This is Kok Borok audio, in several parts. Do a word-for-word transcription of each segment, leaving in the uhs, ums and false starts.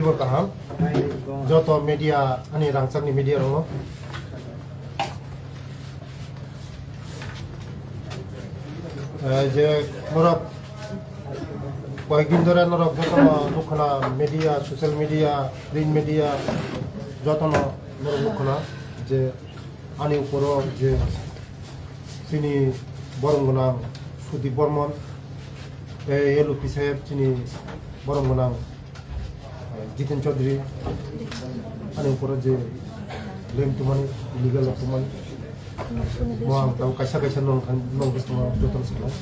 Bo kaham. Joto media, ani rangchakni media rokno. Eh, je norok koyekdin dhore norok jotono nukhna media, social media, print media, jotono norok nukhna je ani uporo je chini borom gwnang Sudip Bormon, eh, L O P saheb chini borom gwnang Jiten Chaudhary, ani uporo je lem tumani, illegal rok tumani, mo ang tabo kaisa kaisa nong khan, nong bwskango jotono sanai.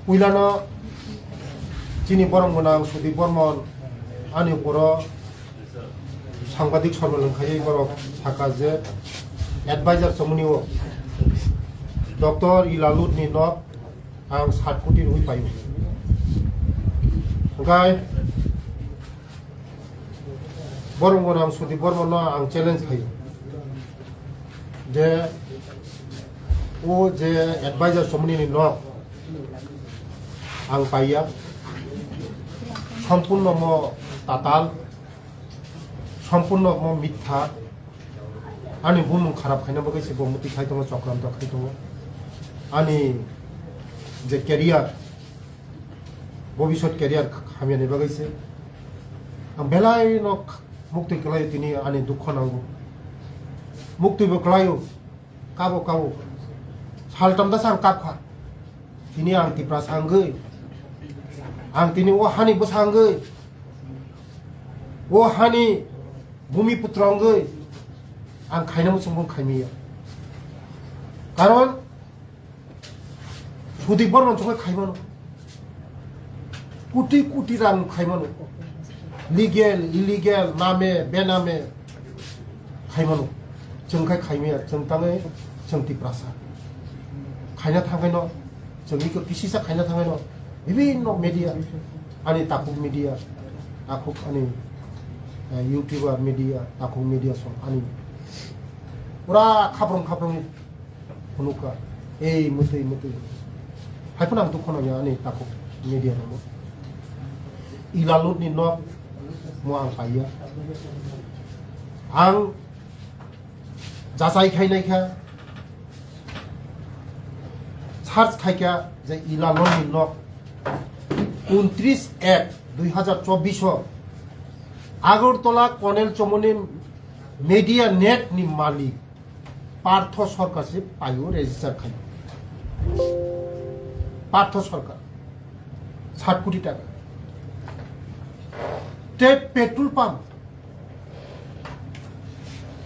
Puilano chini borom gwnang Sudip Bormon ani uporo sangbadik sormon wngkhai borok saka je advisor chomoni o Doctor Ila Lutni nok ang sat koti rwi paio. Hwnkhe borok gwnang Sudip Bormano ang challenge khaio je o je advisor chomoni ni nok ang paiya, sompurno mo tatal, sompurno mo mitha. Ani bumung kharap khaina bagwi se bo muti khai tongo, chokranto khai tongo. Ani je career, bobisot career hamyani bagwi se ang belai no muktwi kwlaio, tini ani dukho nango. Muktwi bo kwlaio, kabo kabo. Saltam da sang kap kha. Tini ang Tiprasa wngwi, ang tini o hani bwsa wngwi, o hani bumi putra wngwi ang khaina muchung bo khaimaya. Karon Sudip Bormon chukhe khaimano. Kuti kuti rang khaimano. Legal, illegal, name, bename khaimano. Chwng khai khaimaya, chwng tangwi chwng Tiprasa. Khaina thangkhaino, chwngni khe kisisa khaina thangkhaino, bibinno media, ani takhuk media, takhuk ani, eh, YouTuber media, takhuk media song ani. Pura khaprong khaprong phunukha, ei mwtwi mwtwi. Haiphano ang dukho nangya ani takhuk media rokno. Ila Lutni nok mo ang paiya. Ang jachai khai naikha, search khaikha je Ila Lutni nok, untris ek dui hazar chobbish o Agartala Konel Chomoni Media Net ni malik Partho Sarkar se paio register khai. Partho Sarkar. Sat koti taka. Tei petrol pump.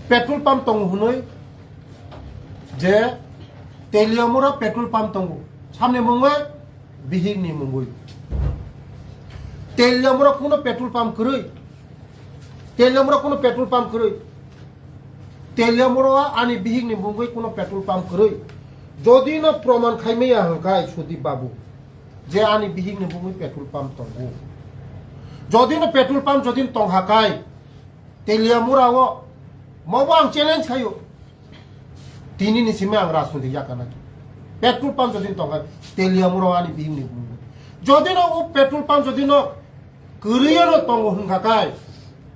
Petrol pump tongo hwnwi je Teliamura petrol pump tongo. Samni mungwi bihik ni mungwi. Teliamura kuno petrol pump kwrwi. Teliamura kuno petrol pump kwrwi. Teliamura ani bihik ni mungwi kuno petrol pump kwrwi. Jodi no proman khaimaya hwnkhe Sudip babu je ani bihik ni mungwi petrol pump tongo. Jodi no petrol pump jodi no tongha kai Teliamura o mobo ang challenge khaio. Tini ni simi ang rajniti yakanai. Petrol pump jodi tongkha, Teliamura ani bihik ni bumung. Jodi no o petrol pump jodi no kwrwi no tongo hwnkha kai,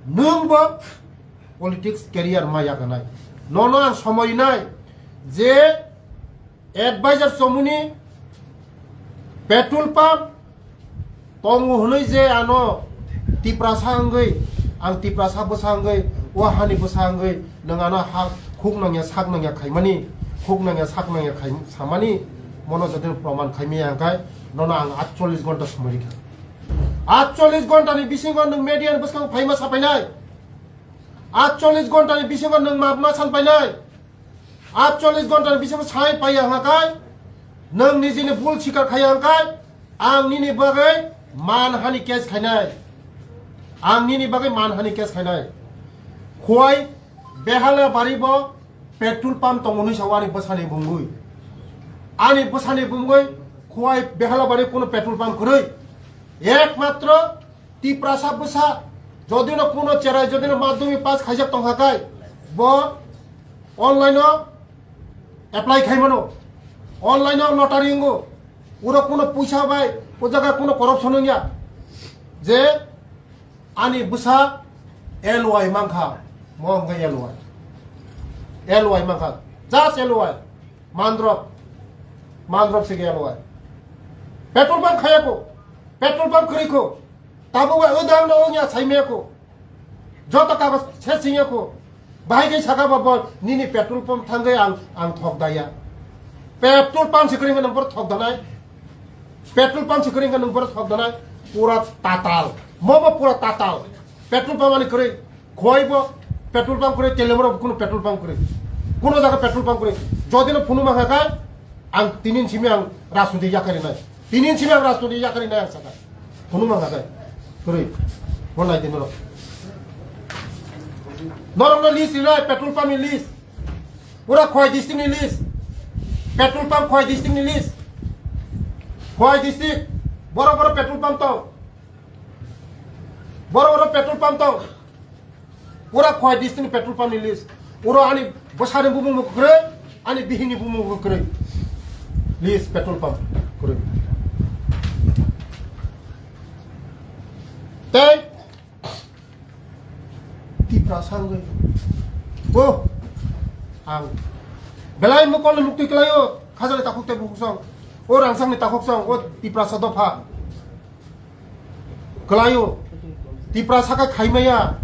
nwng bo politics career ma yakanai. Nono ang somoi nai je advisor chomoni petrol pump tongo hwnwi je ano Tiprasa wngwi, ang Tiprasa bwsa wngwi, o hani bwsa wngwi, nwng ano ha khuk nangya sak nangya khaimani, khuk nangya sak nangya khai samani, mono jodi proman khaimaya hwnkhe nono ang atchollish ghonta somoi rikha. Atchollish ghonta ni bisingo nwng media ni bwskango phaima sapainai. Atchollish ghonta ni bisingo nwng map ma san painai. Atchollish ghonta ni bisingo sai paiya hwnkha kai, nwng nijini bul sikar khaiya hwnkha kai, ang nini bagwi manhani case khainai. Ang nini bagwi manhani case khainai. Khowai Behala bari bo petrol pump tongo hinwi sao ani bwsani bumgwi. Ani bwsani bumgwi Khowai Behala bari kuno petrol pump kwrwi. Ekmatro Tiprasa bwsa, jodi no kuno cherai, jodi no madhyamik pass khaijak tongkha kai, bo online o apply khai mano, online o notary wngo, uro kuno puisa bai, o jaga kuno corruption wngya, je Ani bwsa L Y mankha, mo hwnkhe L Y. L Y mankha, just L Y. Mandrop, mandrop se L Y. Petrol pump khayako, petrol pump kwrwikho, tabuk bai odang no ongya saimiyako. Joto kagoj se singya ko. Bahai khe saka ba bo nini petrol pump thangwi ang, ang thok daya. Petrol pump se kwrwi nang bor thok danai. Petrol pump se kwrwi nang bor thok danai. Pura tatal. Mo bo pura tatal. Petrol pump ani kwrwi. Khoi bo petrol pump kwrwi, Telemoro kuno petrol pump kwrwi. Kuno jaga petrol pump kwrwi. Jodi no phunu ma kha kha, ang tinin simi ang rajniti yakarwi nai. Tinin simi ang rajniti yakarwi nai ang saka. Phunukma kha khe. Kwrwi. Bo nai di norok. Norok no list rinai, petrol pump ni list. Pura Khowai district ni list. Petrol pump Khowai district ni list. Khowai district. Boro boro petrol pump tong. Boro boro petrol pump tong. Pura Khowai district ni petrol pump ni list. Oro ani bwsani bumung bo kwrwi, ani bihini bumung bo kwrwi. List petrol pump kwrwi. Tei Tiprasa wngwi. Bo ang belai mokol ni mukti kwlaio, khajani takhuk tei bukhuk song. O rangchak ni takhuk song, o Tiprasa dopha. Kwlaio. Tiprasa khe khaimaya.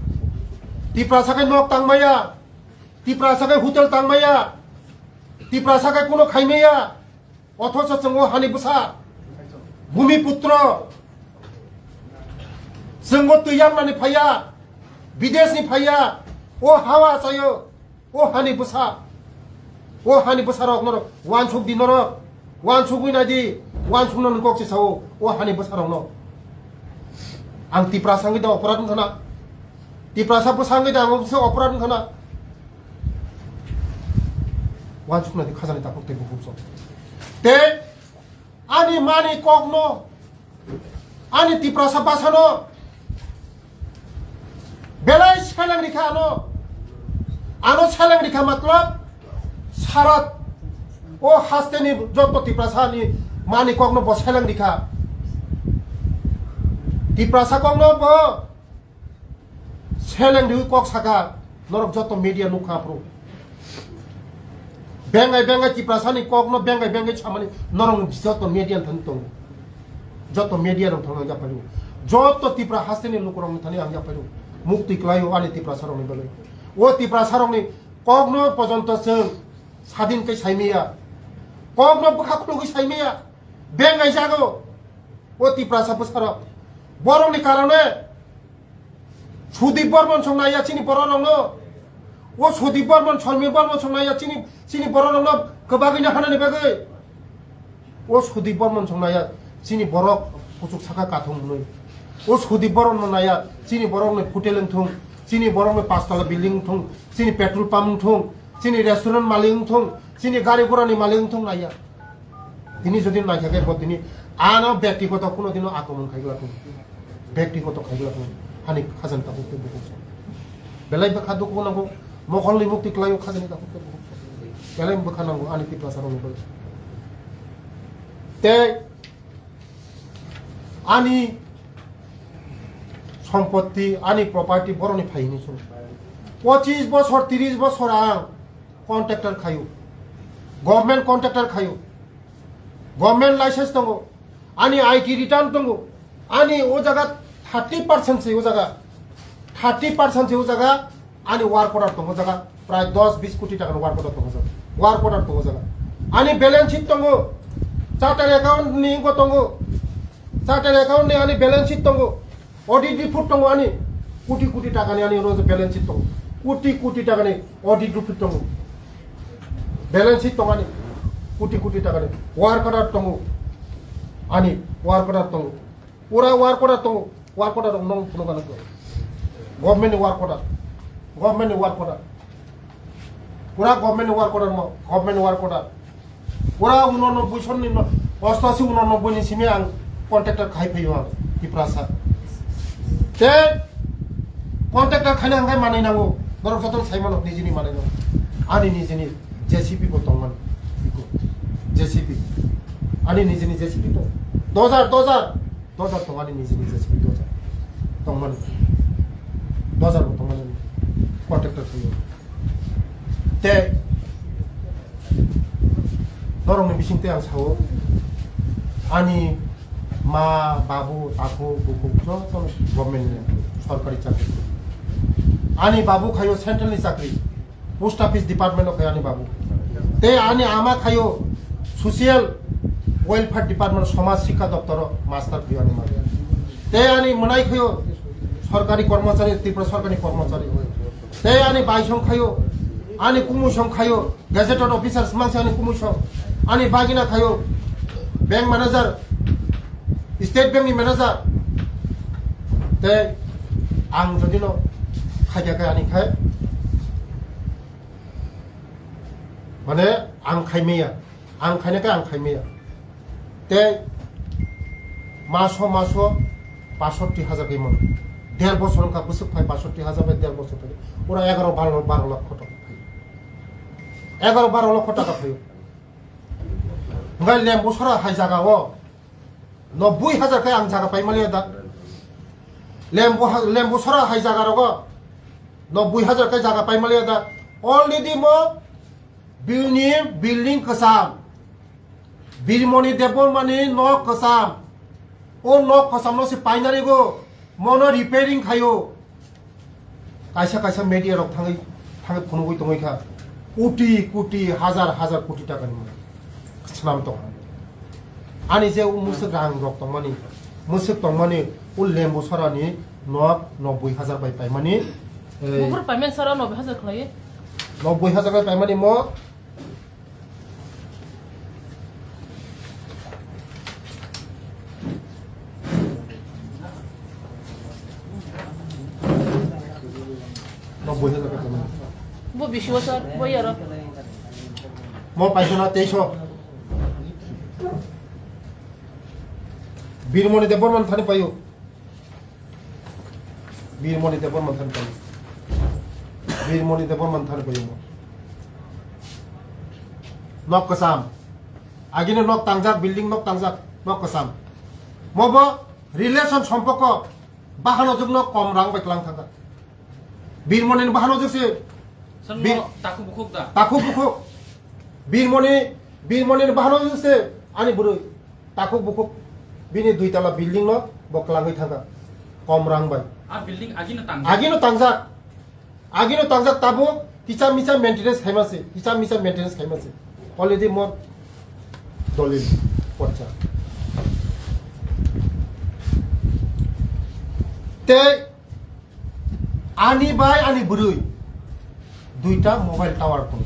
Tiprasa khe nok tangmaya. Tiprasa khe hotel tangmaya. Tiprasa khe kuno khaimaya. Othocho chwng o hani bwsa. Bhumiputro. Chwng o twi yamnani phaiya. Bideshni phaiya. O hawa chayo. O hani bwsa, o hani bwsarok norok uansuk di norok, uansugwi nai di, uansukno nwng kok se sao, o hani bwsarokno. Ang Tiprasa wngwi da oporad wngkha na? Tiprasa bwsa wngwi da ang bwsa oporad wngkha na? Uansuk nai di khajani takhuk tei bukhuk sok. Tei ani mani kokno, ani Tiprasa bwsano belai seleng rikha ano. Ano seleng rikha matlab sara o hasteni joto Tiprasa ni mani kokno bo seleng rikha. Tiprasa kokno bo seleng riwi kok saka, norok joto media nukha phuru. Bengai bengai Tiprasa ni kokno bengai bengai samani norok joto media ni thani tongo. Joto media rok thangna ang yaphaio. Joto Tipra hasteni lukurok ni thani ang yaphaio. Mukti kwlaio ani Tiprasa rokni bagwi. O Tiprasa rokni kokno pojonto chwng sadin khe saimaya. Kokno bwkha khulugwi saimaya. Bengai jago. O Tiprasa bwsarok. Borokni karone Sudip Bormon song naiya chini borok rokno. O Sudip Bormon, Sormil Bormon song naiya chini, chini borok rokno kwbagwino hanani bagwi. O Sudip Bormon song naiya chini borok kuchuk saka kathung hwnwi. O Sudip Bormon naiya chini borokni hotel wngthung, chini borokni pastala building wngthung, chini petrol pump wngthung, chini restaurant malik wngthung, chini gari gurani malik wngthung naiya. Tini jodi naikha khe bo tini ano byaktigoto kuno dino akromon khai glak, byaktigoto khai glak, hani khajani takhuk tei bukhuk. Belai bwkha dukhu nango, mokolni mukti kwlaio khajani takhuk tei bukhuk. Belai bwkha nango ani Tiprasa rokni bagwi. Tei ani sompotti, ani property borokni phaini chwng. Pochis bosor, tris bosor ang contractor khaio, government contractor khaio, government license tongo, ani I T return tongo, ani o jaga thirty percent se o jaga, thirty percent se o jaga, ani work order tongo jaga, prai dos bis koti taka ni work order tongo jaga, work order tongo jaga, ani balance sheet tongo, chartered account ni bo tongo, chartered account ni ani balance sheet tongo. Audit report tongo ani, koti koti takani ani oro balance sheet tongo. Koti koti takani audit report tongo. Balance sheet tongo ani, koti koti takani. Work order tongo. Ani work order tongo. Pura work order tongo. Work order rok nong phunukna nangkho. Government ni work order. Government ni work order. Pura government ni work order mo, government ni work order. Pura uno nobboi sonni no, ostashi uno nobboi ni simi ang contractor khai phaio ang Tiprasa. Te contractor khaina ang khai manai nango. Norok joto sai mano nijini manai nango. Ani nijini J C B bo tongmani. Iko. J C B. Ani nijini J C B to. Dojar, dojar. Dojar tong ani nijini J C B dojar. Tongmani. Bazar bo tongmani contractor khaio. Te norokni bisingtwi ang sao, ani ma, babu, takhuk, bukhuk jotono government ni sorkari chakri. Ani babu khaio central ni chakri, post office department o khaio ani babu. Te ani ama khaio social welfare department, somaj sikha doptor o master khaio ani ma. Te ani mwnai khaio sorkari kormochari, Tripura sorkar ni kormochari. Tei ani bai song khaio, ani kumui song khaio, gazetted officer swmang se ani kumui song. Ani bagina khaio, bank manager, State Bank ni manager. Tei ang jodi no khaikha khe ani khai, mane ang khai maya, ang khaina khe ang khai maya. Tei maso maso pasotti hajar khe mano. Der bosor wngkha bwswk phai pasotti hajar bai der bosor phai. Ora egaro baro, baro lakh taka phai. Egaro baro lakh taka phai. Hwnkhai lembu sora hai jaga o nobboi hajar khe ang jaga pai maliya da. Lembu ha-, lembu sora hai jaga rogo nobboi hajar khe jaga pai maliya da. Already mo bini building kwcham. Birmoni Debbarmani nok kwcham. O nok kwcham no se painari go. Mono repairing khaio. Kaisa kaisa media rok thangwi, thangwi phunugwi tongwi kha. Koti koti, hajar hajar koti taka ni swnam tong. Ani je o mwswk rang rok tongmani, mwswk tongmani o lembu sora ni nok nobboi hajar bai paimani. Eh, buphuru payment sara nobboi hajar khlai. Nobboi hajar bai paimani mo. Nobboi hajar taka. Bo bisi bosor, bo yaro. Mo paisa na teiso. Birmoni Debbarman thani paio. Birmoni Debbarman thani paio. Birmoni Debbarman thani paio mo. Nok kwcham. Agini nok tangjak, building nok tangjak, nok kwcham. Mo bo relation sompoko bahano jukno kom rang bai klang thangkha. Birmoni bahano jukse. Sir, Bir- mo takhuk bukhuk da? Takhuk bukhuk. Birmoni, Birmoni bahano jukse ani bwrwi. Takhuk bukhuk bini dui tala building no bo kwlangwi thangkha kom rang bai. A building agino tangjak? Agino tangjak. Agino tangjak tabuk kisa misa maintenance khaima se, kisa misa maintenance khaima se. Already mo dolil porcha. Tei ani bai ani bwrwi duita mobile tower tong.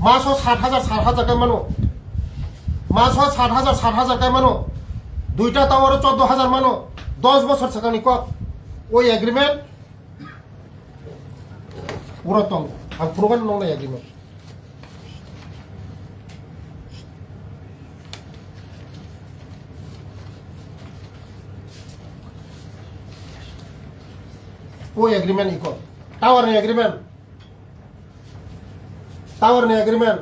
Maso sat hajar, sat hajar kai mano. Maso sat hajar, sat hajar kai mano. Duita tower o chordo hajar mano. Dos bosor sakani kok. Oi agreement. Uro tong. Ang phunukgani noknai agreement. O agreement iko. Tower ni agreement. Tower ni agreement.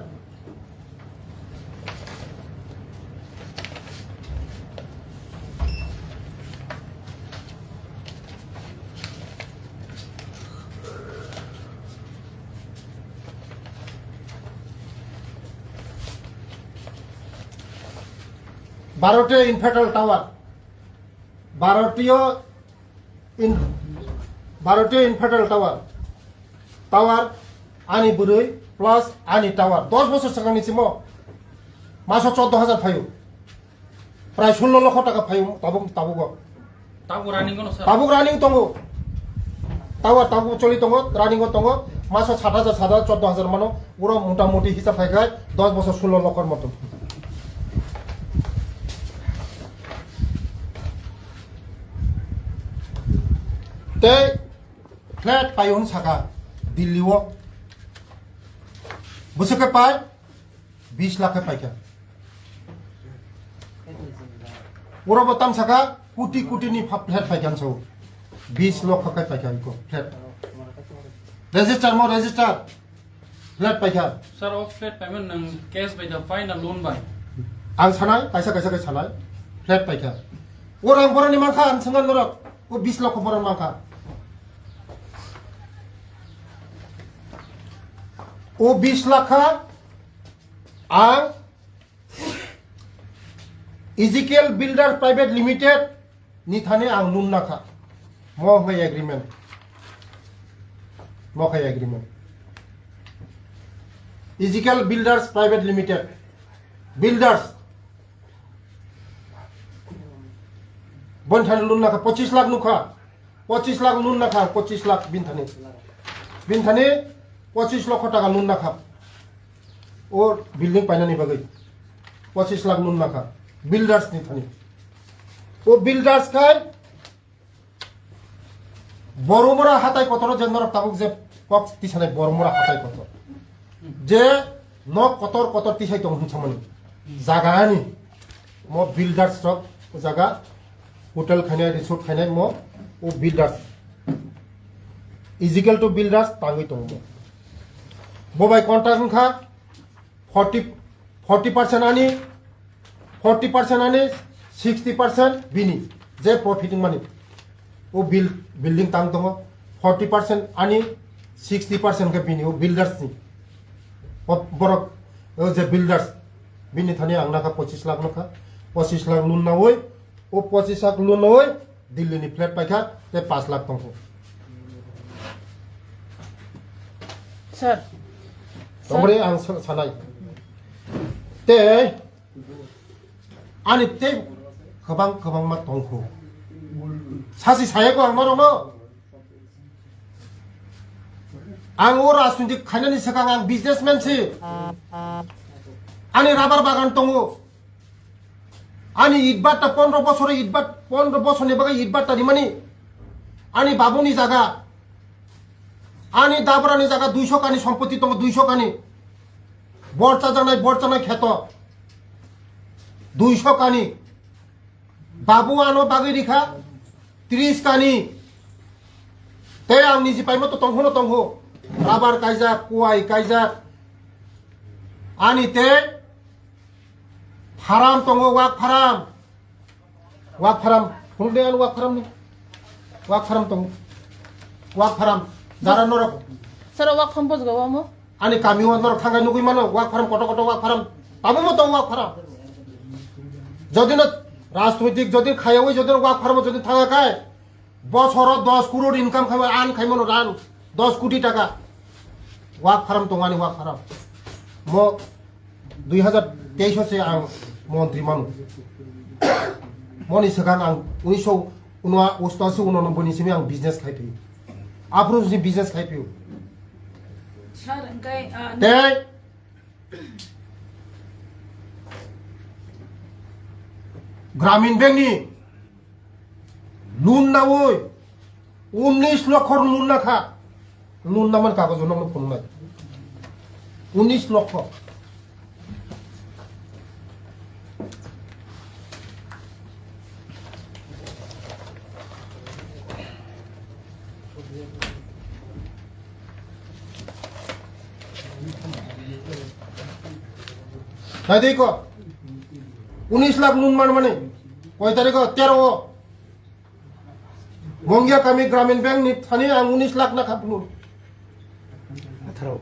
Bharatiya Infratel Tower, Bharatiya In-, Bharatiya Infratel Tower, tower ani bwrwi plus ani tower, dos bosor swkangni simo maso chordo hajar phaio. Prai sullo lokho taka phaio tabuk, tabugo. Tabuk running ono, sir? Tabuk running tongo. Tower tabuk choli tongo, running o tongo. Maso sat hajar, sat hajar, chordo hajar mano. Uro motamuti hisab khai khai dos bosor sullo lokhor moto. Tei flat paiyo hwn saka Delhi o. Bwswk khe pai? Bis lakh khe paikha. Oro bo tam saka koti koti ni pha-, flat paikha ang sao. Bis lokho khe paikha iko flat. Register mo register. Flat paikha. Sir, o flat payment nang cash bai da pai na loan bai? Ang sanai, kaisa kaisa khe sanai. Flat paikha. O rang boroni mankha ang swngan norok. O bis lokho boroni mankha. O bis lakh kha, ang Ezekiel Builder Private Limited ni thani ang loan nakha. Mo hai agreement. Mo hai agreement. Ezekiel Builders Private Limited. Builders. Bon thani loan nakha, pochis lakh nukha. Pochis lakh loan nakha, pochis lakh bin thani. Bin thani pochis lokho taka loan nakha. O building painani bagwi pochis lakh loan nakha. Builders ni thani. O builders khai Boromura hatai kotoro je norok tabuk je kok tisanai Boromura hatai kotor. Je nok kotor kotor tisai tong hinsamani. Jaga ani. Mo builders rok o jaga hotel khainai, resort khainai mo o builders. Ezekiel to builders tangwi tongo mo. Bo bai contract wngkha forty, forty percent ani, forty percent ani, sixty percent bini. Je profit wngmani. O build, building tang tongo. Forty percent ani, sixty percent khe bini, o builders ni. O borok, o je builders, bini thani ang nakha pochis lakh nokha. Pochis lakh loan nawi, o pochis lakh loan nawi, Delhi ni flat paikha, te paanch lakh tongkho. Sir. Tongmani ang sa-, sanai. Te, ani te kwbang kwbangma tongkho. Sasi saya ko ang norokno. Ang o rajnitik khainani swkang ang businessman si. Ani rubber bagan tongo. Ani itbatta pondro bosor itbat, pondro bosorni bagwi itbatta rimani. Ani babuni jaga. Ani dabrani jaga duiso kani sompoti tongo, duiso kani. Bor chajaknai, bor chanai kheto. Duiso kani. Babu ano bagwi rikha tris kani. Tei ang niji paimo to tongkhono tongkho. Rubber kaijak, kuwai kaijak. Ani tei Farm tongo, wak farm. Wak farm. Phunukdi ano wak farm ni. Wak farm tongo. Wak farm. Jara norok. Sir, wak farm bojgo omo? Ani kami o norok thangai nugui mano, wak farm, koto koto wak farm. Tamo mo tongo wak farm. Jodi no rajnoitik, jodi khayawi, jodi no wak farm, jodi thanga kai. Bosoro dos crore income khaima, an khaimano ran dos koti taka. Wak farm tongani wak farm. Mo dui hazar teis o se ang montri mano. Moni swkang ang unisho unwa-, ostashi unonoboi ni simi ang business khai phi. Aphuru si business khai phi. Sir, engkai, ah, Tei Gramin Bank ni loan nawi unis lokho loan nakha. Loan naman kagoj nokno phunuknai. Unis lokho. Naidi ko. Unis lakh loan man mani. Koi tarikh o? Tero o. Mongia kami Gramin Bank ni thani ang unis lakh na khaplu. Atharo.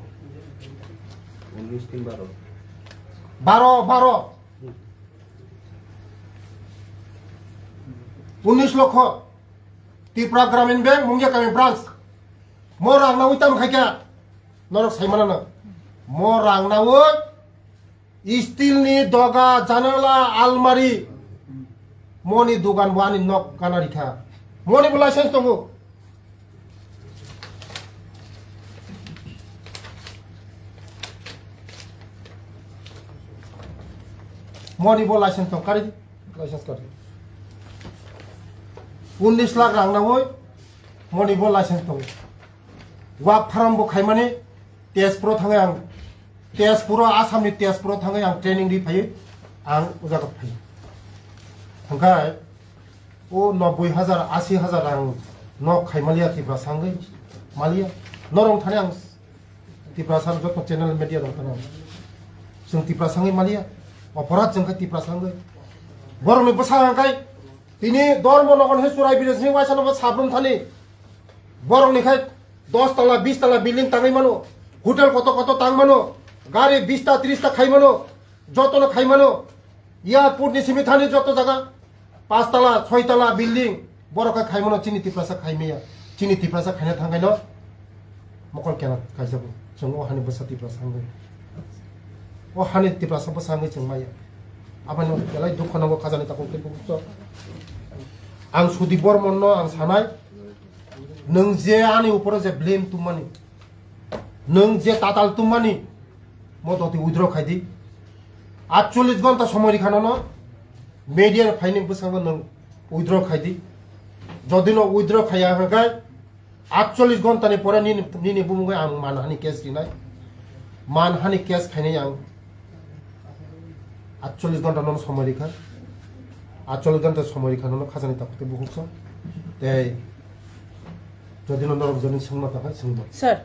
Unis tin baro. Baro, baro. Unis lokho. Tripura Gramin Bank, Mongia kami branch. Mo rang na uitam khaikha. Norok saimana na. Mo rang na ui. Steel ni doga, janala, almari. Moni dogan bo ani nok kana rikha. Moni bo license tongo. Moni bo license tong, kari, license kari. Unis lakh rang nawi, moni bo license tongo. Wak farm bo khaimani, Tezpuro thangwi ang, Tezpuro, Assamni Tezpuro thangwi ang training ri phaiwi ang o jaga phai. Thangkhai o nobboi hajar, asi hajar rang nok khai maliya Tiprasa wngwi maliya. Norok thani ang Tiprasa joto channel media rok thani ang. Chwng Tiprasa wngwi maliya. Oporat chwng khe Tiprasa wngwi. Borokni bwsa hangkai tini dormo nogon he surai bini sini waisa no sabrum thani. Borokni khai dos tala, bis tala building tangwi mano. Hotel koto koto tangmano, gari bista trista khaimano, jotono khaimano, airport ni simi thani joto jaga, pachtala, soitala building, borok khe khaimano chini Tiprasa khaimaya, chini Tiprasa khaina thangkaino mokol kena kaijago, chwng o hani bwsa Tiprasa wngwi, o hani Tiprasa bwsa wngwi chwng maya, aboni belai dukho nango khajani takhuk tei bukhuk. Ang Sudip Bormonno ang sanai, nwng je ani uporo je blame tubmani, nwng je tatal tubmani, mo doti withdraw khai di. Atchollish ghonta somoi rikha nono, media phaini bwskango nwng withdraw khai di. Jodi no withdraw khaiya hwnkhe, atchollish ghonta ni pore nini, nini bumungwi ang manhani case rinai. Manhani case khainai ang. Atchollish ghonta nono somoi rikha. Atchollish ghonta somoi rikha nono khajani takhuk tei bukhuk song. Tei jodi no norok jodi swngma tangkha swngma. Sir,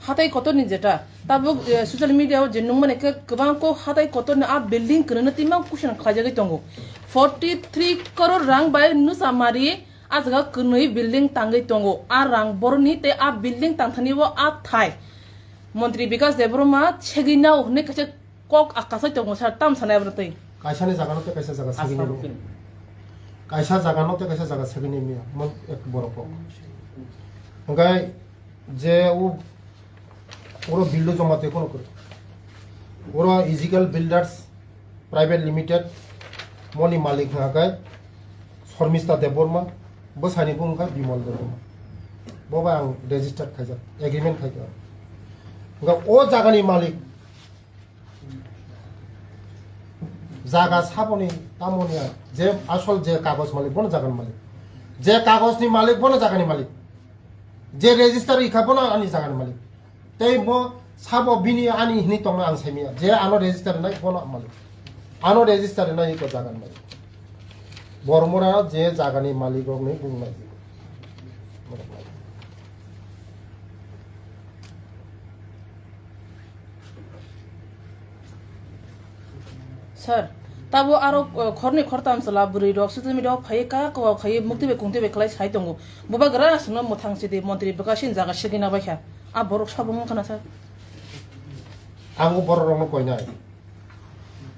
hatai kotor ni jeta. Tabuk, eh, social media o je nungmani khe kwbang ko hatai kotor ni a building kwrwino twi mang kuchina khlaijagwi tongo. Forty three crore rang bai nusa mari a jaga kwnwi building tangwi tongo. A rang boroni tei a building tangthani o a thai. Montri Bikas Debbarma segwi nao hwnwi kaisa kok a kasai tongo sir, tam sanai abro twi. Kaisa ni jaga no tei kaisa jaga segwi nai maya. Kaisa jaga no tei kaisa jaga segwi nai maya. Mon ek borok kok. Hwnkhe je u oro build joma tei kono kwrwi. Oro Ezekiel Builders Private Limited moni malik hwnkha khe Shormista Debbarma, bwsani bumung kha Bimal Debbarma. Bo bai ang registered khaijak, agreement khaijak. Hwnkha o jagani malik jaga saboni tamoni, je asol je kagoj malik bono jagani malik. Je kagojni malik bono jagani malik. Je register rikha bono ani jagani malik. Tei bo sabo bini ani hini tongna ang saimanya. Je ano register rinai bono malik. Ano register rinai ko jagani malik. Bormora je jagani malik rokni bumung nai. Sir, tabo aro, uh, khorni khortam chwla bwrwi rok social media o phaiwi kaka kok khaiwi mukti bai kungti bai khlai sai tongo. Bubagra aswkno mwthang sidi montri bwkasini jaga segwina baikha. A borok sabo wngkha na, sir? Ang o borok rokno koinai.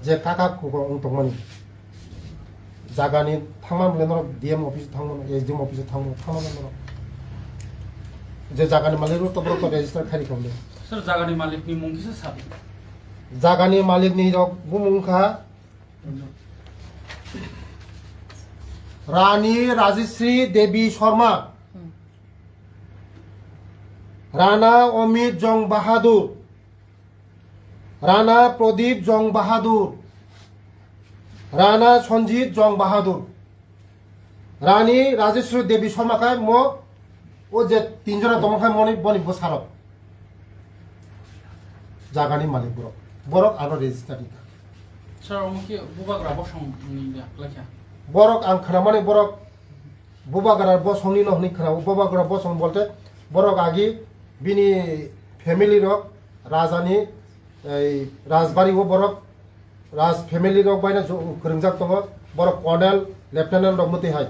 Je kaka kok wng tongmani. Jagani thangma bwle norok D M office thangmano, S D M office thangmano, thangmano norok. Je jagani malik rok to borok to register khai rikha bwle. Sir, jagani malik ni mung kisa sa. Jagani malik ni rok bumung kha Rani Rajeshri Devi Sharma, Rana Amit Jong Bahadur, Rana Pradip Jong Bahadur, Rana Sanjit Jong Bahadur, Rani Rajeshwari Devi Sharma khai mo o je tinjona tongma khai moni boni bwsarok jagani malik borok, borok ano register rikha. Sir, omo khe bubagra bosong ni ya, lekha. Borok ang khnamani borok Bubagra bosongni no hwnwi khwnao. Bubagra bosong bolte borok agi bini family rok rajani, ei, rajbari o borok raj family rok baino ju-, kwrwngjak tongo. Borok colonel, lieutenant rok mwtwi hai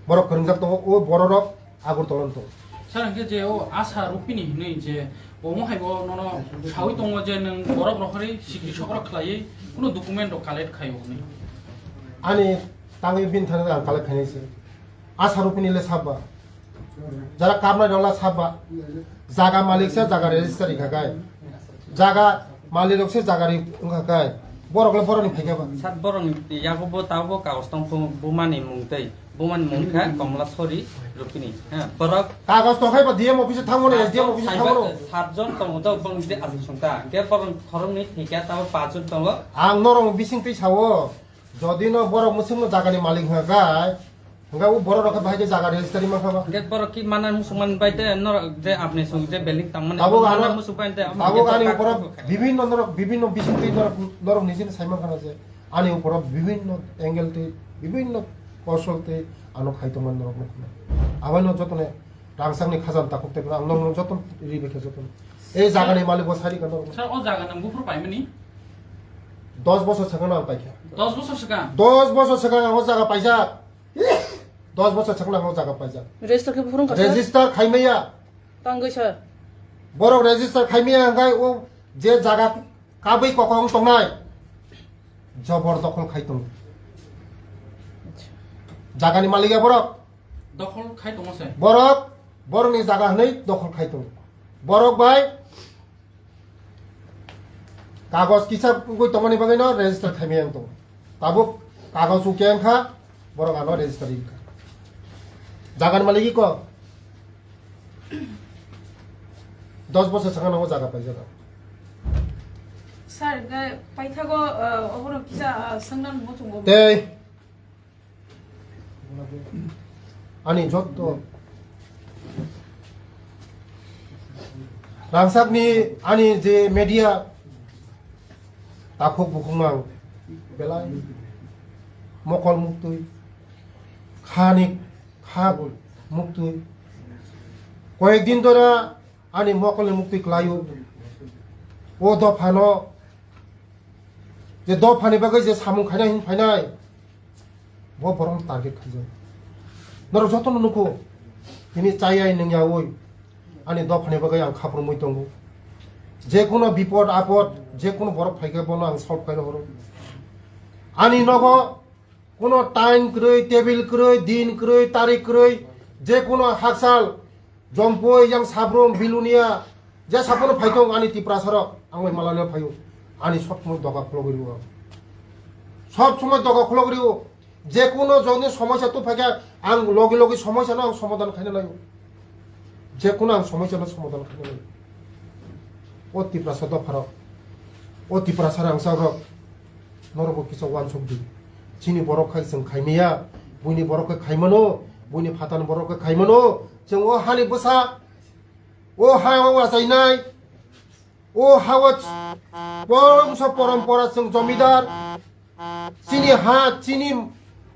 borok kwrwngjak tongo. O borok rok Agartala no tongo. Sir, hwnkhe je o Asha Rupini hwnwi je omo hai bo nono sawi tongo je nwng borok rohorwi sikri sokro khlaiwi kuno document rok collect khaio hwnwi. Ani tangwi bini thani ang collect khainai se. Asha Rupini le sabba. Jara kapnai rok la sabba. Jaga malik se jaga register rikha kai. Jaga malik rok se jaga ri wngkha kai. Borok le borok ni phaikha ba. Sat borok ni yago bo tabo kagos tong phung buma ni mung tei. Buma ni mung kha Komla Sori Rupini. Ha, borok Kagos tong khai ba D M office thangmano, S D M office thangmano. Sat jon tongo to bong je asuk sung ta. Ge borok khorok ni thikya tabo pach jon tongo. Ang norok bising twi sao. Jodi no borok mwswkno jagani malik wngkha khe, hwnkhe o borok rok khe bahai khe jaga registry mankha ba? Hwnkhe borok ki mana musukman bai de norok je apni song je building tangmani Tabuk mana ano, musuk bai de, tabuk ani uporo bibhinno norok, bibhinno bisingtwi norok, norok nijini sai mankha na je ani uporo bibhinno angle twi, bibhinno kosol twi ano khai tongmani norok nukha. Abono jotoni rangchakni khajani takhuk tei ang norok joto ribai khe joto. E jagani malik bo sari ka norok. Sir, o jaga nang buphuru paimani? Dos bosor swkang ang paikha. Dos bosor swkang? Dos bosor swkang ang o jaga paijak. Dos bosor swkang ang o jaga paijak. Register khe buphuru wngkha, sir? Register khaimaya. Tangwi, sir. Borok register khaimaya hwnkhe o je jaga kabui kokong tongnai jobor dokhol khai tongo. Jagani malik ya borok. Dokhol khai tongo se. Borok, borokni jaga hwnwi dokhol khai tongo. Borok bai kagoj kisa wngwi tongmani bagwi no register khaimaya wng tongo. Tabuk kagoj wngkhe wngkha, borok ano register wngkha. Jagani malik ko dos bosor sakano o jaga paijak. Sir, ga paithago, uh, oborok kisa, uh, sangnan muchungo. Tei ani jotto rangchakni ani je media takhuk bukhukno ang belai mokol muktwi khani kha muktwi koyek din dora ani mokolni muktwi kwlaio. O dophano je dophani bagwi je samung khainai hwn phainai, bo borokno target khaijak. Norok jotono nukho, tini chayai nungyaui ani dophani bagwi ang khaprumui tongo. Jekuno bipod apod, jekuno borok phaikhe bono ang solve khaina horo. Ani nogo kuno time kwrwi, table kwrwi, din kwrwi, tarik kwrwi, jekuno haksal, Jompui, yang Sabrum, Bilunia, je sapono phaitong ani Tiprasarok, ang bai malano phaio. Ani sob somoi doga khulogwi rio. Sob somoi doga khulogwi rio. Jekuno joni somosya tu phaikha, ang logi logi somosya no ang somadhan khaina laio. Jekuno ang somosya no somadhan khaina laio. O Tiprasa dopharok, o Tiprasa rangchakrok, norokbo kisa uansuk di. Chini borok khai chwng khaimaya, buini borok khai khaimano, buini phatani borok khai khaimano. Chwng o hani bwsa, o ha-o achainai, o ha-o ch-, bongso porompora chwng jomidar, chini ha, chini,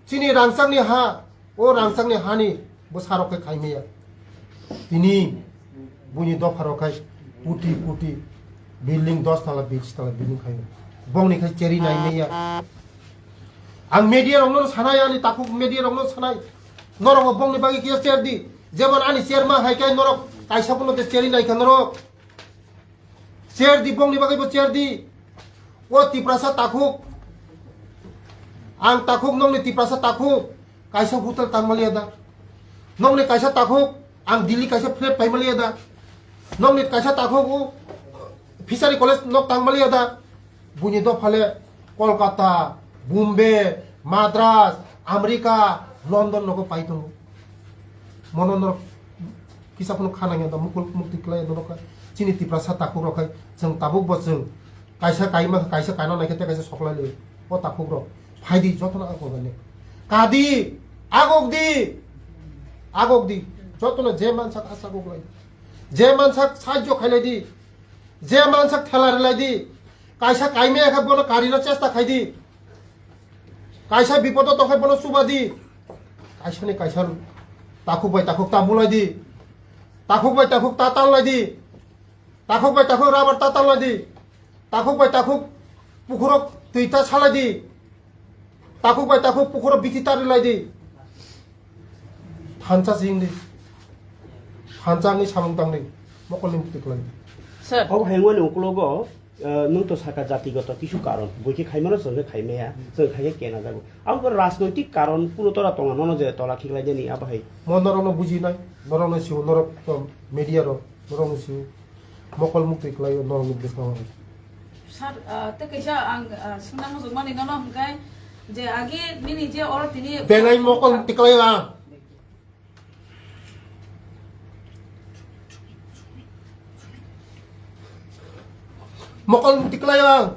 chini rangchakni ha, o rangchakni hani bwsarok khe khaimaya. Tini buini dopharok khai puti puti building dos tala, bis tala building khaio. Bongni khai cheri naimaya. Ang media rokno sanai, ani takhuk media rokno sanai. Norok bo bongni bagwi kisa cher di. Jemon ani cher ma hai khe norok kaisa phano te cheri nai kha norok. Cher di, bongni bagwi bo cher di. O Tiprasa takhuk. Ang takhuk, nongni Tiprasa takhuk. Kaisa hotel tang maliya da. Nongni kaisa takhuk, ang Delhi kaisa flat pai maliya da. Nongni kaisa takhuk, o Fishery College nok tang maliya da. Buini dophale Kolkata, Bombay, Madras, America, London nogo pai tongo. Mono norok kisa phano kha nangya da, mukul mukti klai norok kha. Chini Tiprasa takhuk rok khai, chwng tabuk bo chwng kaisa kaima, kaisa kaina naikhe tei kaisa soklai le. O takhuk rok phai di, jotono ang kok gani. Kadi, agok di, agok di, jotono je mansak asagok lai. Je mansak sajjo khailai di. Je mansak thela rilai di. Kaisa kaimaya khe bono karina chesta khai di. Kaisa bipodo tongkhe bono chuba di. Kaisa ni kaisa takhuk bai takhuk ta bulai di. Takhuk bai takhuk ta tanlai di. Takhuk bai takhuk rubber ta tanlai di. Takhuk bai takhuk pukhurok twi ta salai di. Takhuk bai takhuk pukhuro bithi ta rilai di. Thansa sing di. Thansa ni samung tang di. Mokol ni mukti klai di. Sir. Obo hai wngmani ukulogo, eh, nwng to saka jatigoto kisu karon. Boi khe khaimano chwng khe khaimaya. Chwng khai khe kena jago. Abo rajnoitik karon puno tora tonga nono je tola khiklai jani abo hai. Mo norokno bujinai. Norokno siu norok to media rok. Norokno siu. Mokol mukti kwlaio norokni bwskango. Sir, ah, tei kaisa ang, ah, swngna muchungmani nono hwnkhe je agi nini je oro tini belai mokol mukti kwlaio ang. Mokol mukti kwlaio ang.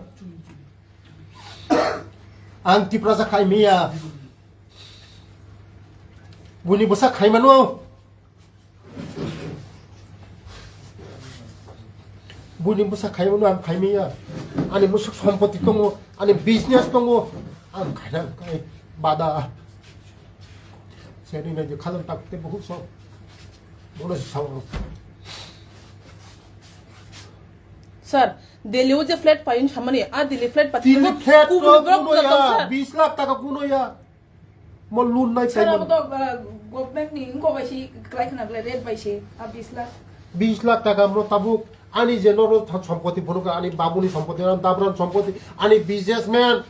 Ang Tiprasa khaimaya. Buini bwsa khaimano. Buini bwsa khaimano ang khaimaya. Ani musuk sompoti tongo, ani business tongo. Ang khaina kai bada. Seri na je khalam tak te buhuk so. Bono si sawo. Sir, Delhi o je flat paiyung samani, a Delhi flat pati Delhi flat kubuni to borok kuno bujato, ya, sir. Bis lakh taka kuno ya. Mo loan nai Sir, abo to, uh, government ni wngkok bai se kwlai khna belai rate bai se, a bis lakh. Bis lakh taka mo tabuk ani je noro tha-, sompoti phunukha, ani babuni sompoti, ani dabran sompoti, ani businessman,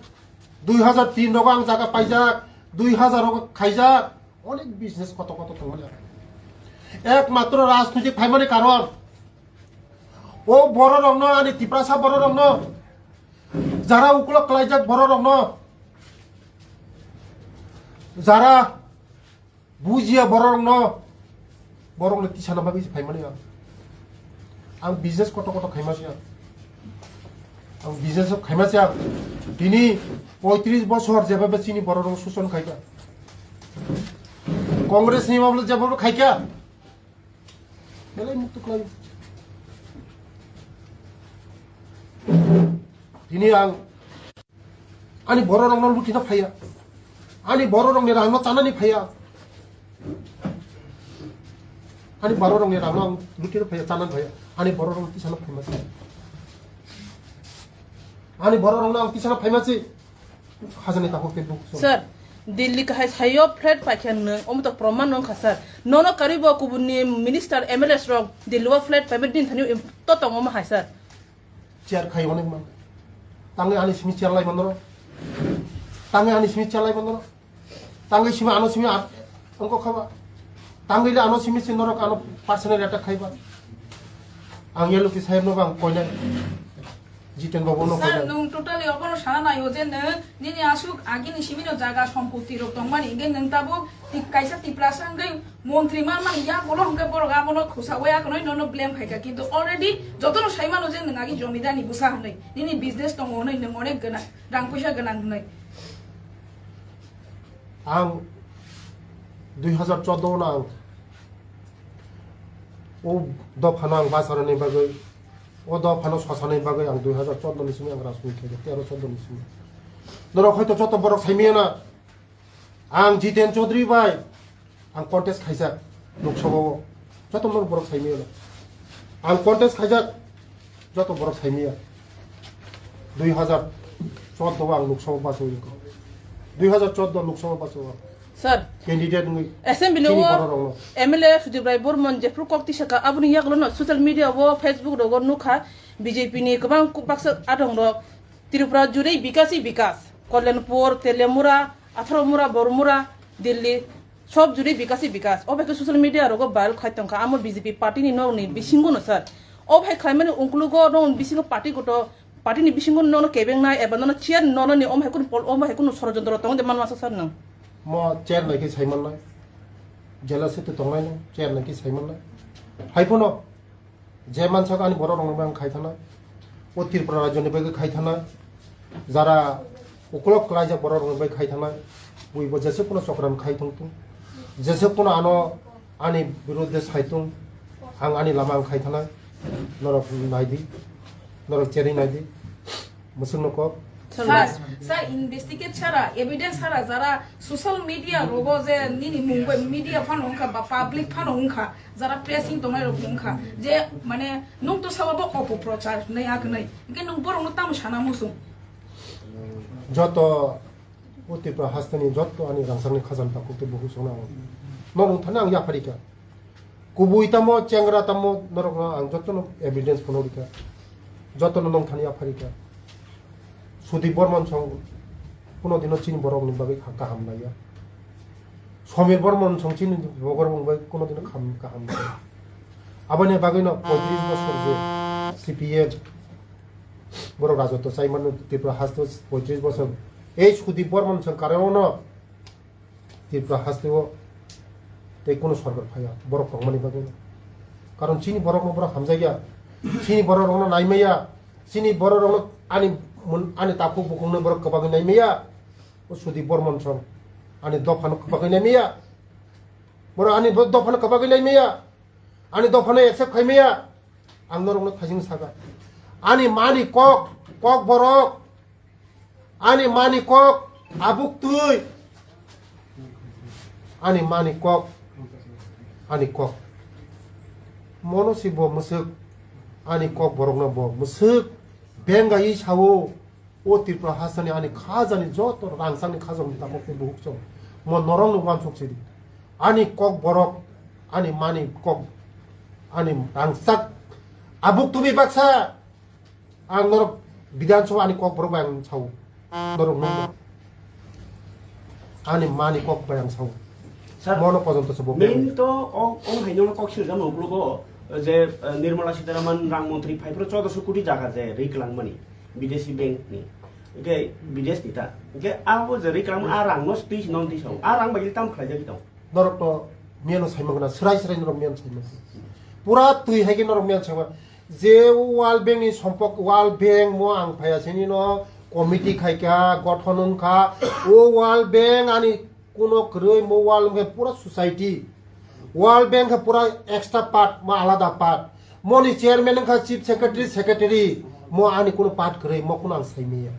dui hazar tin rogo ang jaga paijak, dui hazar rogo khaijak, onek business koto koto tongmani. Ekmatro rajnitik phaimani karon, o bororokno, ani Tiprasa bororokno, jara ukulok klaijak bororokno, jara bujiya bororokno, borokno tisana bagwi se phaimani ang. Ang business koto koto khaima se ang. Ang business khaima se ang. Tini poitris bosor jeba be chini bororok suson khaika. Congress ni mablo jeba khaika. Belai muktu khlai. Tini ang ani bororokno lutina phaiya. Ani bororokni rangno chanani phaiya. Ani bororokni rangno ang lutina phaiya, chanani phaiya. Ani bororokno tisana phaimasi. Ani bororokno ang tisana phaimasi. Hajani takhuk tei buk. Sir, Delhi kahai sayo flat paikha nwng, omo to proman wngkha sir. Nono karwi bo kubunni minister, M L As rok Delhi o flat paibai din thani to tongo omo hai sir. Chair khai onek man. Tangwi ani simi chair lai manro. Tangwi ani simi chair lai manro. Tangwi simi ano simi at-, ongko khaba. Tangwi le ano simi si norok ano personal attack khaiba. Ang yelo ki sahib no bang koinai. Jiten Babu no Sir, koinai. Nwng totally obono sana naio je nwng nini aswk agini simino jaga sompoti rok tongmani, hingke nwng tabuk ti-, kaisa Tiprasa hingke montri manmani yagulo hingke borok abono khosa waya khwnwi nono blame khaika, kintu already jotono saimano je nwng agi jomidani bwsa hwnwi, nini business tongo hwnwi, nwng onek gwnang, rang puisa gwnang hwnwi. Ang dui hazar chordo no ang o dophano ang bacharani bagwi, o dophano sosanani bagwi ang dui hazar chordo ni simi ang rajniti khaijak, tero chordo ni simi. Norok hoito joto borok saimiyana, ang Jiten Chaudhary bai ang contest khaijak Lok Sabha o, joto norok borok saimiyana. Ang contest khaijak, joto borok saimiya. Dui hazar chordo o ang Lok Sabha bachwi wngkha. Dui hazar chordo Lok Sabha bachwi o. Sir, candidate wngwi assembly chini o borok rokno. M L A Sudip Rai Bormon jephru kok tisaka aboni yagulo no social media o, Facebook rogo nukha, B J P ni kwbang baksa adong rok Tripura jurei bikasi bikas, Kalyanpur, Teliamura, Atharomura, Boromura, Delhi, sob jurei bikasi bikas. O bai khe social media rogo viral khai tongkha, amo B J P party ni nok ni bisingo no sir. O bai khlaimani ungkulugo no bisingo party goto, party ni bisingo nono kebengnai eba nono chair nono ni, o bai kunu pol, o bai kunu sorojontro tongo de manma sir nang. Mo chair nai khe saimanlai. Jela se to tongnai no, chair nai khe saimanlai. Hai phono. Je mansak ani borok rokno bai ang khai thanai, o Tripura rajyoni bagwi khai thanai, jara ukolok klaijak borok rokno bai khai thanai, buibo jese kuno chokran khai tongtung, jese kuno ano ani birudde saitung, ang ani lama ang khai thanai, norok naidi, norok cherwi naidi. Mwswkno kok. Sir, sir, investigate sara, evidence sara, jara social media rogo je nini mung bai media phano wngkha ba public phano wngkha, jara pressing tongnai rok wngkha, je mane nwng to sabo bo opoprochar hwnwi a hwnwi. Hwnkhe nwng borokno tamo sana muchung? Joto o Tripura hasteni joto ani rangchakni khajani takhuk tei bukhuk songno ang. Norok thani ang yapharikha. Kubui tamo, chengra tamo, norokno ang jotono evidence phano rikha. Jotono nongthani yapharikha. Sudip Bormon song kuno dino chini borokni bagwi kha-, kaham naiya. Somir Bormon song chini borok bai kuno dino kham-, kaham naiya. Aboni bagwino poitris bosor je C P M borok rajotwo chaimano Tripura haste poitris bosor. Ei Sudip Bormon song karono Tripura haste o tei kunu sorkar phaiya borok tongmani bagwi. Karon chini borokno borok hamjakya, chini borok rokno naimaya, chini borok rokno ani mun-, ani takhuk bukhukno borok kwbangwi naimaya. O Sudip Bormon song ani dophano kwbangwi naimaya. Borok ani bo-, dophano kwbangwi naimaya. Ani dophano accept khaimaya. Ang norokno thajing saka. Ani mani kok, kok borok. Ani mani kok, abuk twi. Ani mani kok, ani kok. Mono si bo mwswk, ani kok borokno bo mwswk. Bengai sao, o Tripura hasteni ani khajani joto rangchakni khajani takhuk tei bukhuk song. Mo norokno uansuk sidi. Ani kok borok, ani mani kok. Ani rangchak abuk tumi baksa ang norok Bidhan Sabha ani kok borok bai ang sao. Norok nung ani mani kok bai ang sao. Sir, mono pojonto se bo main to o, o hai no kok sir jamo blogo je, eh, Nirmala Sitharaman rang montri phai pro chodoso koti jaga je ri klang mani bidesi bank ni. Ke bides ni ta. Ke abo je ri klang a rang no twi non twi sao. A rang bai tam khlai jagi tong. Norok to miyano saimang na, srai srai norok miyano saimang. Pura twi hai khe norok miyano saimang. Je o World Bank ni sompok, World Bank mo ang phaya sini no committee khai kha, gothon wng kha. O World Bank ani kuno kwrwi mo World Bank pura society. World Bank khe pura extra part, mo alada part. Moni chairman wng kha chief secretary, secretary. Mo ani kuno part kwrwi, mo kuno ang saimaya.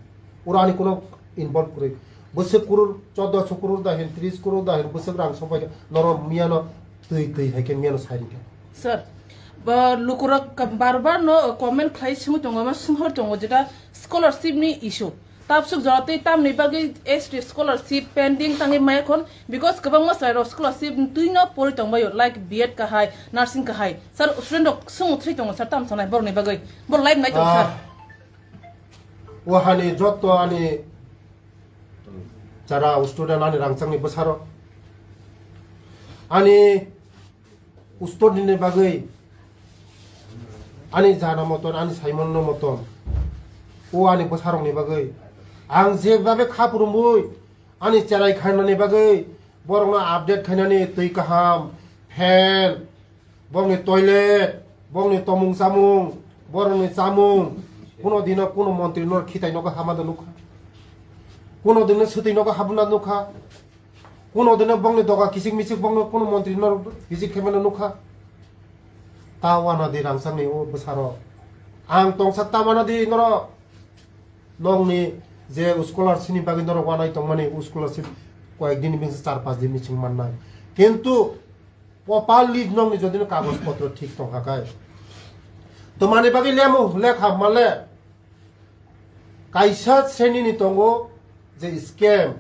Oro ani kuno involve kwrwi. Bwswk kurur, chordo so kurur da hin, tris kurur da hin, bwswk rang sopai norok miyano twi twi hai khe miyano sai rikha. Sir, ba lukurok ka-, bar bar no comment khlai simi tongo, ma sumhor tongo jeta scholarship ni issue. Tabsuk jora tei tamni bagwi S T scholarship pending tangwi maya khon, because kwbangma chwrairok scholarship twi no pori tongbaio, like B Ed kahai, nursing kahai. Sir, student rok sung thri tongo sir, tam sanai borokni bagwi. Bor live nai tongo sir. Ah, o hani jotto ani jara student ani rangchakni bwsarok. Ani student ni bagwi, ani jana moton, ani saimon no moton, o ani bwsarok ni bagwi ang je babe kha phurumui, ani cherai khainani bagwi, borokno update khainani twi kaham, fan, bongni toilet, bongni tomung chamung, borokni chamung, kuno dino kuno montri no khitai nogo hama da nukha, kuno dino swtwi nogo habuna nukha. Kuno dino bongni doga kisik misik bongno kuno montri no visit khaimano nukha. Ta wana di rangchakni o bwsarok. Ang tongsa ta wana di norok. Nokni je scholarship ni bagwi norok wanai tongmani, o scholarship koyek din bini char pas din bini chwng mannai. Kintu properly nokni jodi no kagoj potro thik tongkha kai. Tomani bagwi lemo lekha male. Kaisa sreni ni tongo je scam,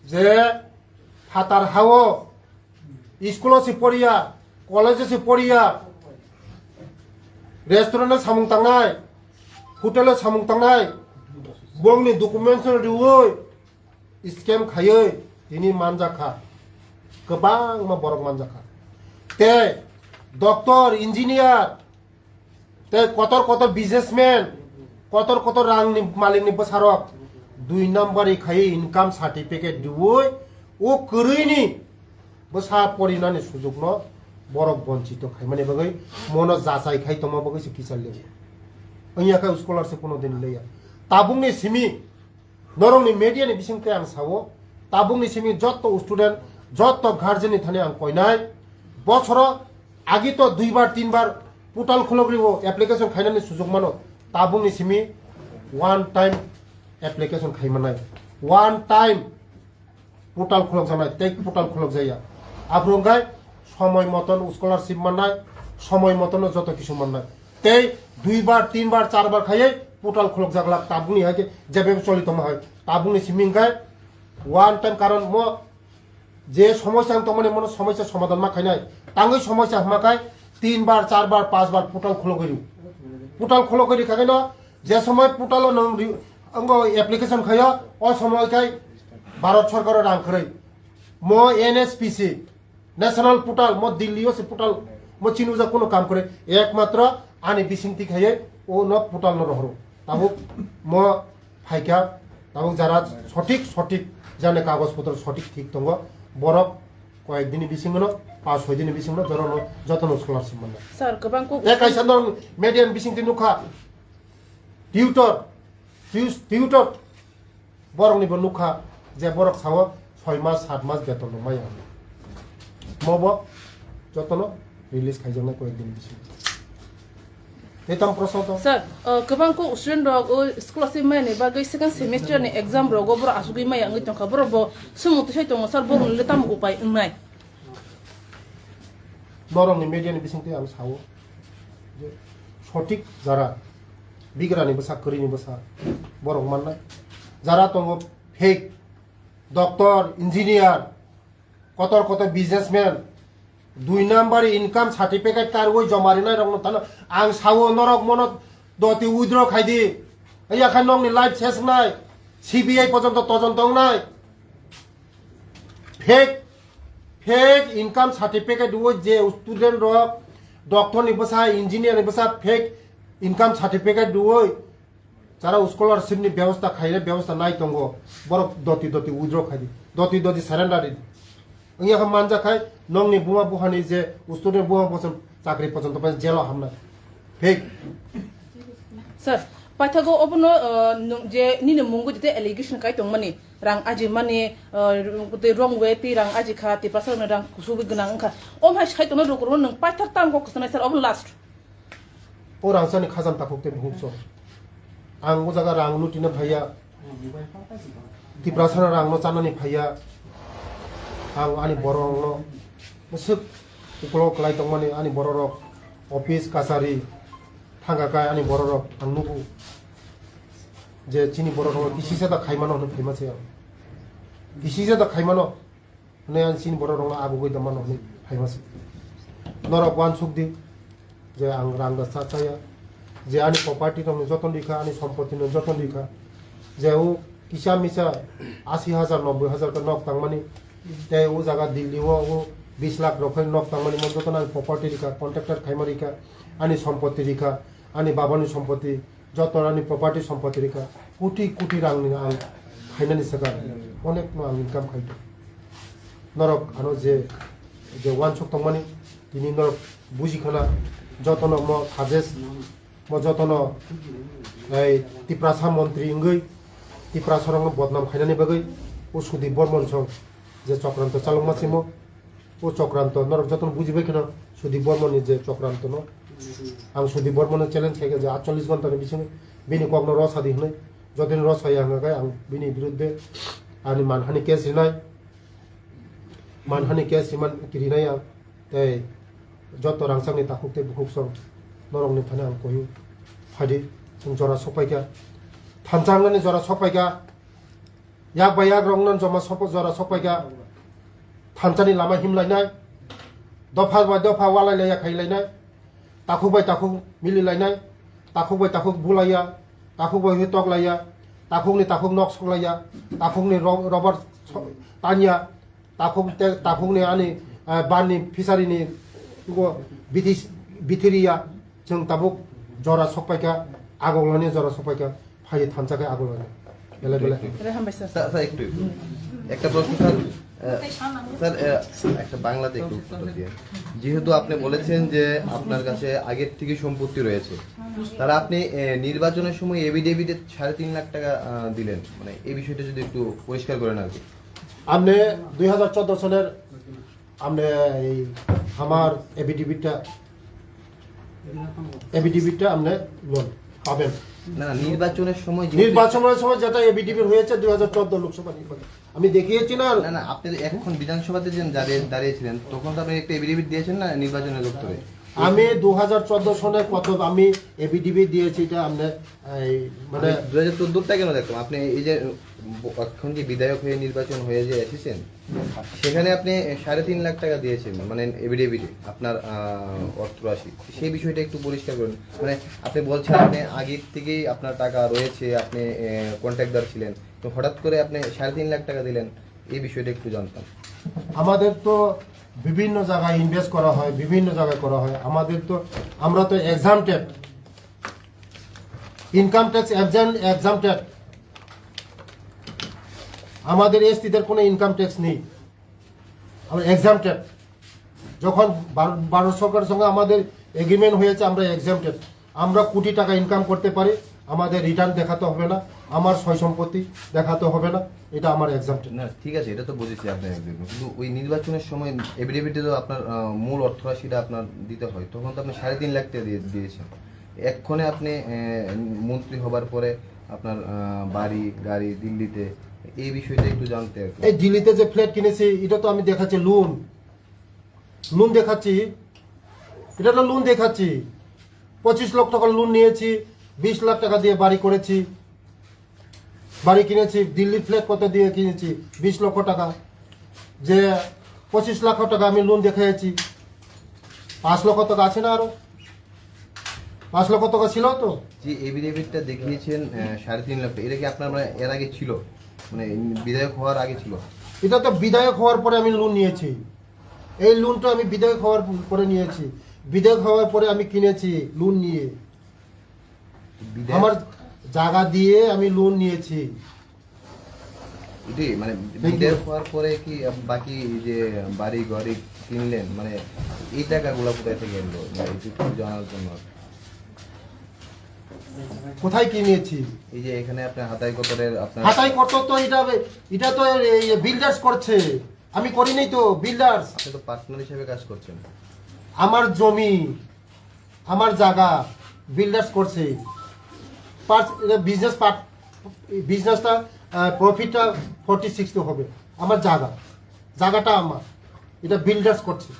je phatar hao, school o se poriya, college o se poriya, restaurant o samung tangnai, hotel o samung tangnai, bongni documents no riwi scam khaiwi tini manjakha, kwbangma borok manjakha. Tei doctor, engineer, tei kotor kotor businessman, kotor kotor rangni malikni bwsarok dui number ri khaiwi income certificate riwi o kwrwini bwsa porinani sujukno borok bonchito khaimani bagwi mono jachai khai tongma bagwi se kichar liya. Wngya khe scholarship kuno din liya. Tabukni simi Norokni media ni bising tei ang sao, tabukni simi jotto student, jotto guardian ni thani ang koinai. Bochoro agi to duibar, tinbar portal khulogribo application khainani sujok mano. Tabukni simi one time application khaimanai. One time portal khulokjaknai, tei portal khulokjakya. Aphuru hwnkhe somoi moton scholarship mannai, somoi moton joto kisu mannai. Tei duibar, tinbar, charbar khaiwi portal khulokjak lak tabukni hai khe jebebo choli tongma hai. Tabukni simi hwnkhe one time, karon mo je somosya wng tongmani mono somosya somadhan ma khainai. Tangwi somosya hwnma khai tinbar, charbar, pasbar portal khulogwi rw. Portal khulogwi rw kha khe no je somoi portal o nwng ri-, wngo application khaio, o somoi khai Bharat Sarkar o rang kwrwi. Mo N H P C, National Portal, mo Delhi o se portal, mo chini uja kuno kam kwrwi, ekmatro ani bising tik hai o no portal no rohoro. Tabuk mo phaikha, tabuk jara sothik, sothik jani kagoj potro sothik thik tongo, borok koyek dini bisingo no, pas soi dini bisingo no, jora no, joto no scholarship manna. Sir, kwbang kuk E kaisa no media ni bising ti nukha, tutor, tu-, tutor, Borokni bo nukha je borok sao soi mas, sat mas beton rw maya. Mobo jotono release khaijaknai koyek din bisingo. Tei tamo proshno to? Sir, uh, kwbang kuk student rok, uh, scholarship maya ni bagwi second semester ni exam rogo borok asugwi maya wngwi tongkha. Borok bo sumung twisai tongo, sir, borok ni le tamo upai wngnai? Norokni media ni bisingtwi ang sao je sothik jara bigrani bwsa, kwrwini bwsa borok mannai. Jara tongo fake doctor, engineer, kotor kotor businessman, Dui number income certificate karwi joma rinai rokno tano ang sao norok mono doti withdraw khaidi. Yakha nokni life ses wngnai. C B I pojonto tojonto wngnai. Fake, fake income certificate rwi je student rok doctor ni bwsa, engineer ni bwsa fake income certificate rwi jara scholarship ni bebosta khaile bebosta nai tongo, borok doti doti withdraw khaidi, doti doti surrender di. Wngya kha manja khai nokni buma buhani je student buma bosong chakri pojonto pai jelo hamnai. Fake. Sir, paithago obono uh, nung- je nini mungo jete allegation kai tongmani rang aji mani uh, tei wrong way tei rang aji kha tei pasal rang kusubi gwnang wngkha. Om hai sai tongna rukuru nung paithak tam kok kusunai sir obo last. O rangchani khajam takhuk tei bukhuk song. Ang o jaga rang no tina phaiya. Tiprasano rang no chanani phaiya. Ang ani borok rok no mwswk ukolok kwlai tongmani ani borok rok office kachari thangka kai ani borok rok ang nugo. Je chini borok rok no kisisa da khaimano hwnwi phaima se ang. Kisisa da khaimano. Hwnwi ang chini borok rokno agugwi tongmano hwnwi phaima se. Norok uansuk di je ang rang da cha chaya, je ani property rokno joton rikha, ani sompoti no joton rikha, je o kisa misa asi hajar nobboi hajar khe nok tangmani, tei o jaga Delhi o o bis lakh rok phai nok tangmani mo jotono ang property rikha, contractor khaima rikha, ani sompoti rikha, ani babani sompoti, joto ani property sompoti rikha, koti koti rang ni ang khainani saka, onek no ang income khaito. Norok ano je je uansuk tongmani tini norok buji khana, jotono mo suggest, mo jotono ei Tiprasa montri wngwi Tiprasa rokno bodnam khainani bagwi o Sudip Bormon song je chokranto chalokma simo. O chokranto norok jotono bujibai kheno Sudip Bormon ni je chokranto no ang Sudip Bormon no challenge khaikha je atchollish ghonta ni bisingo bini kok no rw sadi hwnwi, jotoni rw saya hwnga khe ang bini birudde ani manhani case rinai, manhani case riman kirinai ang tei joto rangchak ni takhuk tei bukhuk song norok ni thani ang koyu phaidi, chwng jora sokpaikha, thansa wngnani jora sokpaikha. Yak bai yak rok no joma sopo jora sokpaikha, thansani lama himlainai, dopha bai dopha walai laiya khailainai, takhuk bai takhuk mili lainai, takhuk bai takhuk bulaiya, takhuk bai hwi tok laiya, takhuk ni takhuk nok sok laiya, takhuk ni ro- rubber so- tanya, takhuk te takhuk ni ani eh, ban ni fishery ni go bithi- bithiriya, chwng tabuk jora sokpaikha, agok lani jora sokpaikha. Phai thansa khe agulani. Bele bele. Re hambai sir. Sir sir একটু একটু একটা প্রশ্ন স্যার আহ, স্যার আহ, একটা বাংলাতে একটু উত্তর দিয়ে। যেহেতু আপনি বলেছেন যে আপনার কাছে আগের থেকে সম্পত্তি রয়েছে, তারা আপনি আহ, নির্বাচনের সময় এফিডেভিটে সাড়ে তিন লাখ টাকা আহ, দিলেন, মানে এই বিষয়টা যদি একটু পরিষ্কার করেন আর কি। আপনি দুই হাজার চোদ্দ সনের আপনি এই আমার এফিডেভিটটা এফিডেভিটটা আপনি লোন পাবেন। না না, নির্বাচনের সময় যে নির্বাচনের সময় যেটা এফিডেভিট হয়েছে দুই হাজার চোদ্দ লোকসভা নির্বাচন, আমি দেখিয়েছি না? না না, আপনি তো এখন বিধানসভাতে যে দাঁড়িয়ে দাঁড়িয়েছিলেন, তখন তো আপনি একটা এফিডেভিট দিয়েছেন না নির্বাচনের দপ্তরে? আমি দু হাজার চোদ্দ সনে কত আমি এফিডেভিট দিয়েছি, এটা আপনি এই মানে মানে দুই হাজার চোদ্দটা কেন দেখলাম? আপনি এই যে ব- এখন যে বিধায়ক হয়ে নির্বাচন হয়ে যে এসেছেন, সেখানে আপনি সাড়ে তিন লাখ টাকা দিয়েছেন, মানে এফিডেভিটে আপনার আহ, অর্থ রাশি, সেই বিষয়টা একটু পরিষ্কার করুন। মানে আপনি বলছেন আপনি আগের থেকেই আপনার টাকা রয়েছে, আপনি কন্ট্রাক্টদার ছিলেন, তো হঠাৎ করে আপনি সাড়ে তিন লাখ টাকা দিলেন, এই বিষয়টা একটু জানতাম। আমাদের তো বিভিন্ন জায়গায় ইনভেস্ট করা হয়, বিভিন্ন জায়গায় করা হয়। আমাদের তো, আমরা তো এক্সামটেড, ইনকাম ট্যাক্স এক্সামটেড। আমাদের এসটিদের কোনো ইনকাম ট্যাক্স নেই, আমরা এক্সামটেড। যখন ভার- ভারত সরকারের সঙ্গে আমাদের এগ্রিমেন্ট হয়েছে, আমরা এক্সামটেড। আমরা কোটি টাকা ইনকাম করতে পারি, আমাদের রিটার্ন দেখাতে হবে না, আমার সয় সম্পত্তি দেখাতে হবে না, এটা আমার এক্সামটেড। না, ঠিক আছে, এটা তো বুঝেছি আপনি একজন, কিন্তু ওই নির্বাচনের সময় এফিডেভিটে তো আপনার আহ, মূল অর্থরাশিটা আপনার দিতে হয়, তখন তো আপনি সাড়ে তিন লাখ টাকা দিয়ে দিয়েছেন। এক্ষণে আপনি আহ, মন্ত্রী হবার পরে আপনার আহ, বাড়ি গাড়ি দিল্লিতে, এই বিষয়টা একটু জানতে আর কি। এই দিল্লিতে যে ফ্ল্যাট কিনেছি, এটা তো আমি দেখাচ্ছি লোন, লোন দেখাচ্ছি, এটা তো লোন দেখাচ্ছি। পঁচিশ লক্ষ টাকা লোন নিয়েছি, বিশ লাখ টাকা দিয়ে বাড়ি করেছি, বাড়ি কিনেছি। দিল্লির ফ্ল্যাট কত দিয়ে কিনেছি? বিশ লক্ষ টাকা। যে পঁচিশ লাখ টাকা আমি লোন দেখাচ্ছি, পাঁচ লক্ষ টাকা আছে না আরো? পাঁচ লক্ষ টাকা ছিল তো? যে এফিডেভিটটা দেখিয়েছেন, আহ, সাড়ে তিন লক্ষ, এটা কি আপনার, মানে, এর আগে ছিল? মানে, বিধায়ক হওয়ার আগে ছিল? এটা তো বিধায়ক হওয়ার পরে আমি লোন নিয়েছি। এই লোনটা আমি বিধায়ক হওয়ার পরে নিয়েছি। বিধায়ক হওয়ার পরে আমি কিনেছি লোন নিয়ে। বিধায়ক আমার জায়গা দিয়ে আমি লোন নিয়েছি। এটাই, মানে, বিধায়ক হওয়ার পরে কি আপ-, বাকি যে বাড়ি গাড়ি কিনলেন, মানে, এই টাকাগুলো কোথায় থেকে এলো? মানে, একটু জানার জন্য। কোথায় কিনেছি? এই যে এখানে আপনার হাতাই কোতরের আপনার হাতাই কত তো এটা, এটা তো এই বিল্ডার্স করছে, আমি করি নাই তো বিল্ডার্স। আপনি তো পার্টনার হিসেবে কাজ করছেন। আমার জমি, আমার জায়গা বিল্ডার্স করছে। পার্স-, এটা বিজনেস পার্ট, বিজনেসটা, আহ, প্রফিটটা ফর্টি সিক্সটি হবে। আমার জায়গা, জায়গাটা আমার, এটা বিল্ডার্স করছে।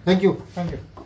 Thank you. Thank you.